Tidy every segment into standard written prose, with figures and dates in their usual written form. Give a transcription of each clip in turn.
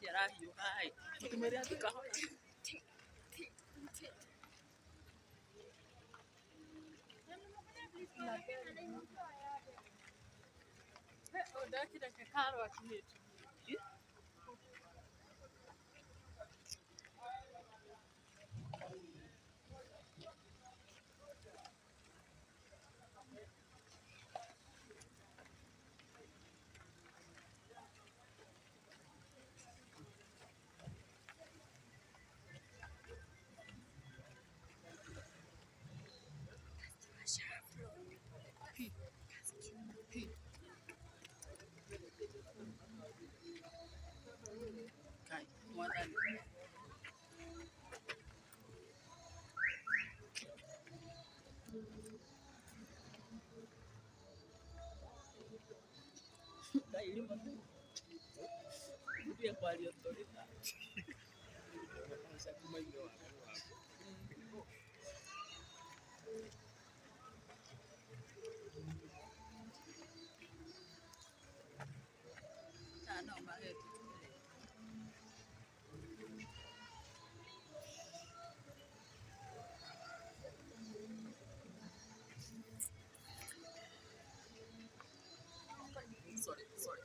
Athiĩ arahiũha ĩ, mũtumĩre athiĩ kahora. Ndakire karo akinyĩte. Kai, mwathani. Ngai rĩmwe mũtige kwaria tũrĩ no magetwo. Sorry, sorry.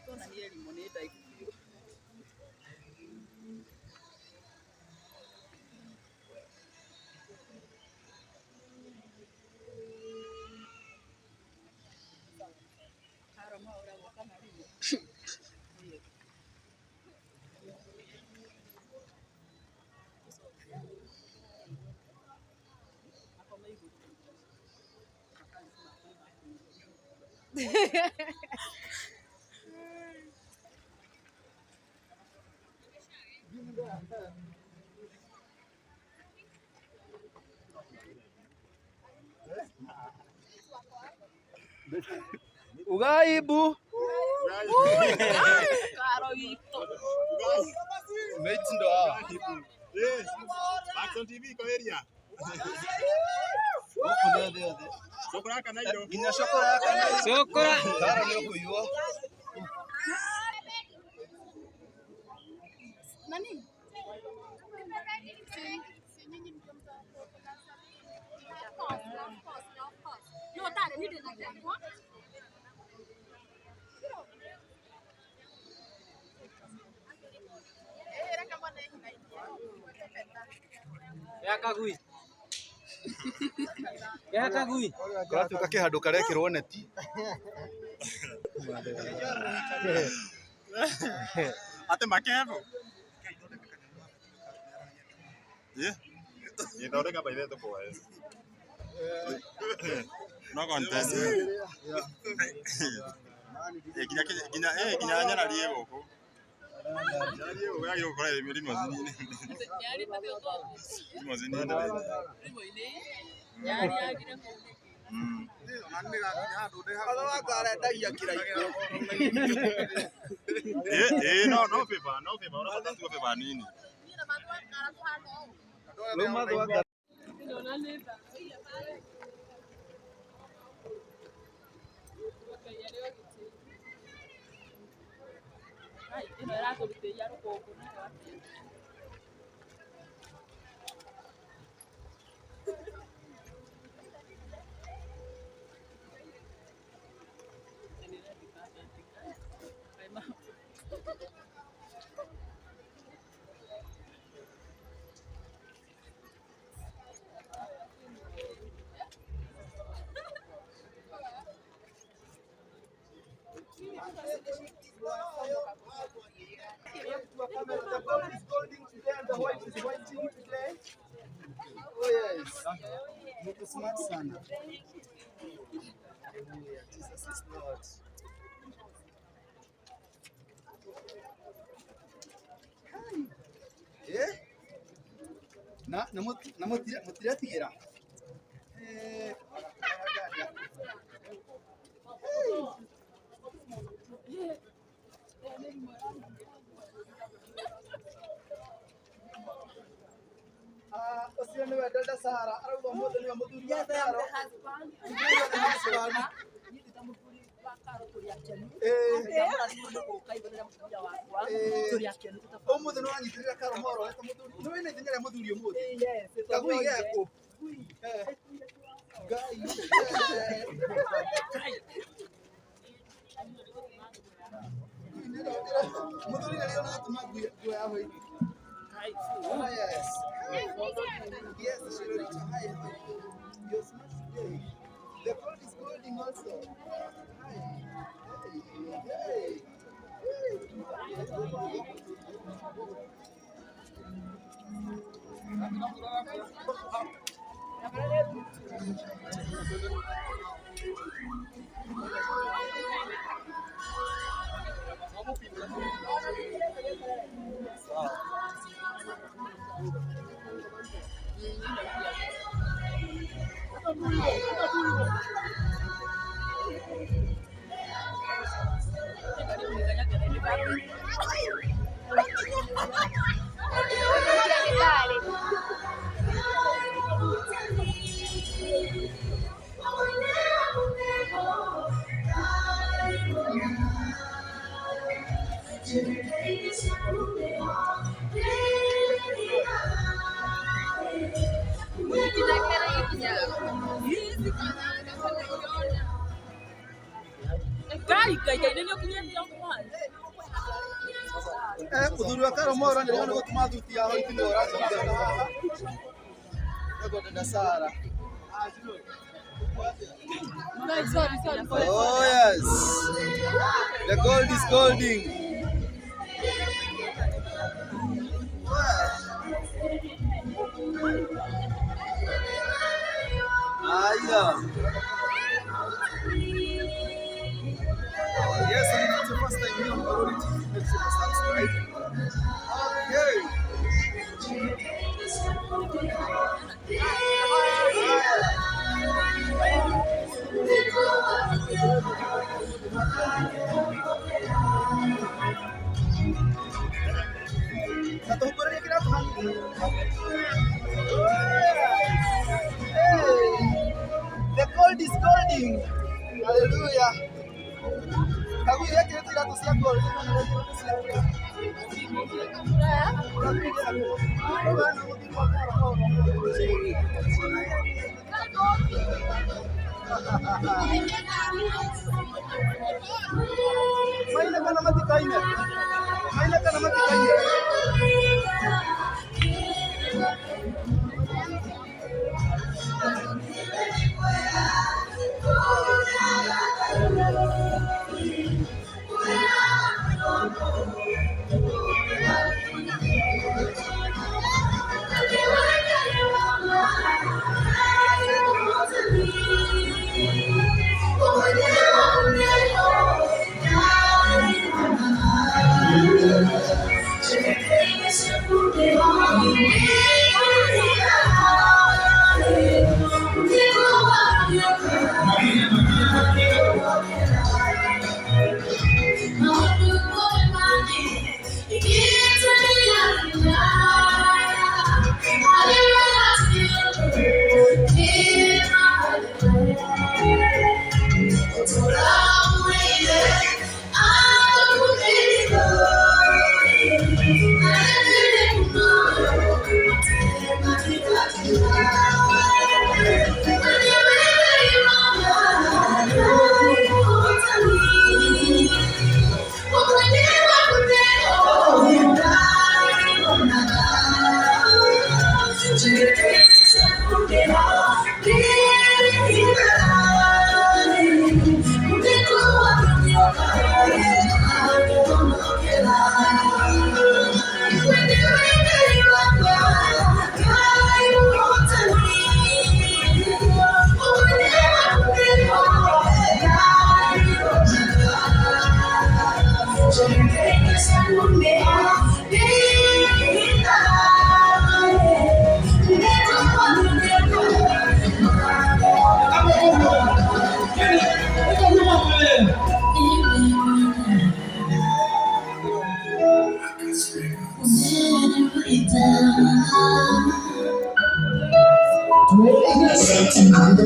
Ndona nĩ erimũ nĩ ndaihu biũ. Karo mahũragwo kamarimũ. Akoma igũrũ. Ugaibu. Karo witũ. Mates ndo hawa. Yes. Action TV iko area. Gũkũ nĩ othe othe. Cokora kana indo. Nginya cokora ya kana. Cokora. Karo nĩ ũkũiywo. Ya kagui. Ya kagui. Karatuĩka kĩhandũ karekĩrwo neti. Ate makevo. Yeah. Ithondeka by the boys. No contest. Eh, nginya nginya eh nginya nyarari ĩ gũkũ. Nyarari ĩ gũkũ yagĩrĩirwo gũkorwo ĩ limousine-inĩ. Nyarĩ batiĩ gũkorwo Limousine-inĩ ndĩrenda. rĩmwe-inĩ. Nyarĩ yagire kũu nĩkĩ? Mm. Eh eh no no favor no favor ũrabatara tu favor nini. Rĩu mathwanga Ndona nĩ tha. Ngai arĩ o gĩtĩ. Ai, ĩno ĩratũrutĩria rũkũngũ nayo atĩa? Ai, ma- The gold is golding today and the white is whiting today. Oh yes. Mko smart sana. Hallelujah. Jesus is Lord. Kai. Eh? Na na na mutiratigĩra. Eh. Ah, ũcio nĩwe Dada Sara arauga ũmũthĩ nĩwe mũthuri wa Yes, I am Karo. the husband. You are the husband. Niĩ ndĩ ta mũthuri wa Karo. Ũmũthĩ nĩ wanyitĩrĩra Karo Moro ta mũthuri. Nĩ wĩna ithenya rĩa mũthuri ũmũthĩ. Kagui gekũ. Ngai. Mũthuri nĩ arĩona atuma nguo ya white. Oh, yes. Yes, Shirorita, hi, how are you? You're smart today. The gold is golding also. Hi. Hey. Hey. Muthuri wa Karo Moro nĩ arĩona gũtuma thuti ya white nĩwe ũratũngana haha. Etagwo dada Sara. Oh yes. The gold is golding. Aya. Yes, and if it's your first time here on Marori TV, make sure to subscribe. Okay. Hey, the gold is golding. Hallelujah. Kagui yekĩrĩte iratũ cia gold. Maina kana matikaine. Maina kana matikaine. On the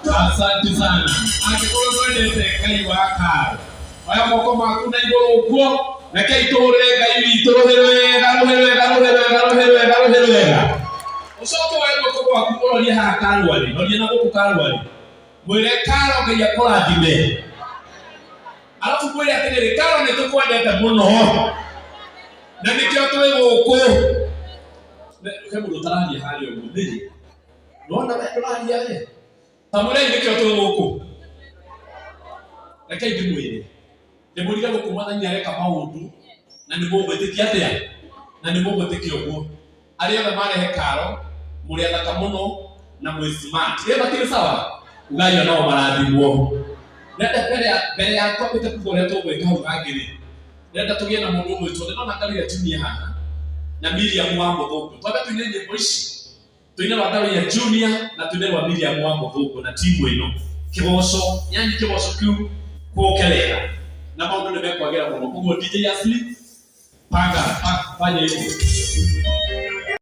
Asante sana. Angĩkorwo ndwendete Ngai wa karo, oya moko maku na igũrũ ũguo, reke itũhũrĩre Ngai witũ rũhĩ rwega, rũhĩ rwega, rũhĩ rwega, rũhĩ rwega, rũhĩ rwega. Ũcoke woe guoko gwaku ũrorie haha Karwarĩ, rorie na gũkũ Karwarĩ. Mwĩre Karo Ngai akũrathime. Alafu mwĩre atĩrĩrĩ, Karo nĩ tũkwendete mũno. Na nĩkĩo twĩ gũkũ. He mũndũ ũtararia harĩa ũguo, nĩkĩ? Nĩwona we ndũraria we? Tamũrei nĩkĩo twĩ gũkũ. Reke ndĩmwĩre. Ndĩmwĩrire gũkũ mwathani areka maũndũ na nĩ mũgwĩtĩkia atĩa? Na nĩ mũgwĩtĩkia ũguo. Arĩa othe marehe Karo, mũrĩ athaka mũno na mwĩ smart. Ĩ makĩrĩ sawa? Ugai onao marathimwo. Ndĩrenda mbere ya twambĩte kuga ũrĩa tũgwĩka hau hangĩ rĩ, ndĩrenda tũgĩe na mũndũ ũgwĩtwo, ndĩrona Ngarĩra Junior haha na Miriam wa Mũthũngũ. Twambe tũine nyĩmbo ici. Tuine rwa Ndawĩya Junior na tuine rwa Miriam wa Mũthũngũ na timu ĩno. Kĩgoco, yani kĩgoco kĩu kũke wega. Na maũndũ nĩ mekwagĩra mũno. Ũguo DJ Asli, panga, fanya hivyo.